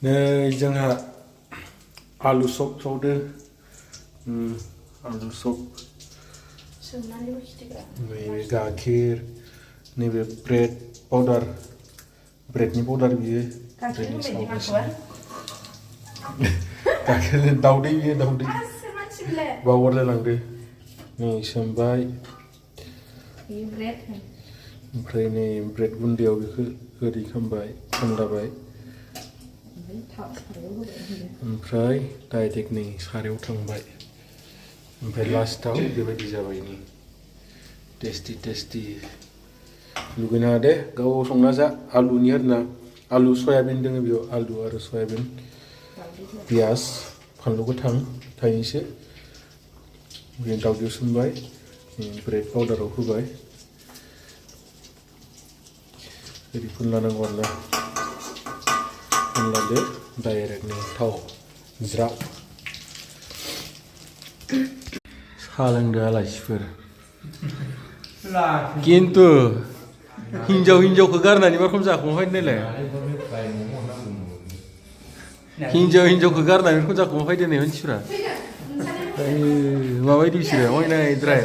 नै जोंहा आलु सक सावदो आलु सक नैबे गाइखेर नैबे ब्रेड पाउडार ब्रेडनि पाउडार बियो ब्रेडनि सावगासिनो गाइखेर दाउदै बियो दाउदै बावगारलायलांदो नै सोमबाय ओमफ्राय नै ब्रेड गुन्दैयाव बेखौ ओरै खालामबाय खामदाबाय ओमफ्राय डाइरेक्ट नै सारायाव थांबाय ओमफ्राय लास्टाव बेबायदि जाबाय नै टेस्टि लुगैना दे गाव संना जा आलुनि आरोना आलु सयाबिन दङ बेयाव आलु आरो सयाबिन पियाज फानलु गोथां थाइनैसो बे दाउदैयाव सोमबाय ब्रेड पाउडाराव होबाय ओरै फुनलानांगौ आरोना फुनलादो डाइरेक्ट नै थाव ज्राब साहा लोंदो आलासिफोर खिन्थु हिन्जावखौ गारनानै मा रखम जाखुमाफैदों नायलाय हिन्जावखौ गारनानै मा रखम जाखुमाफैदों नै मानसिफ्रा माबायदि बिसोरो अयनायद्राय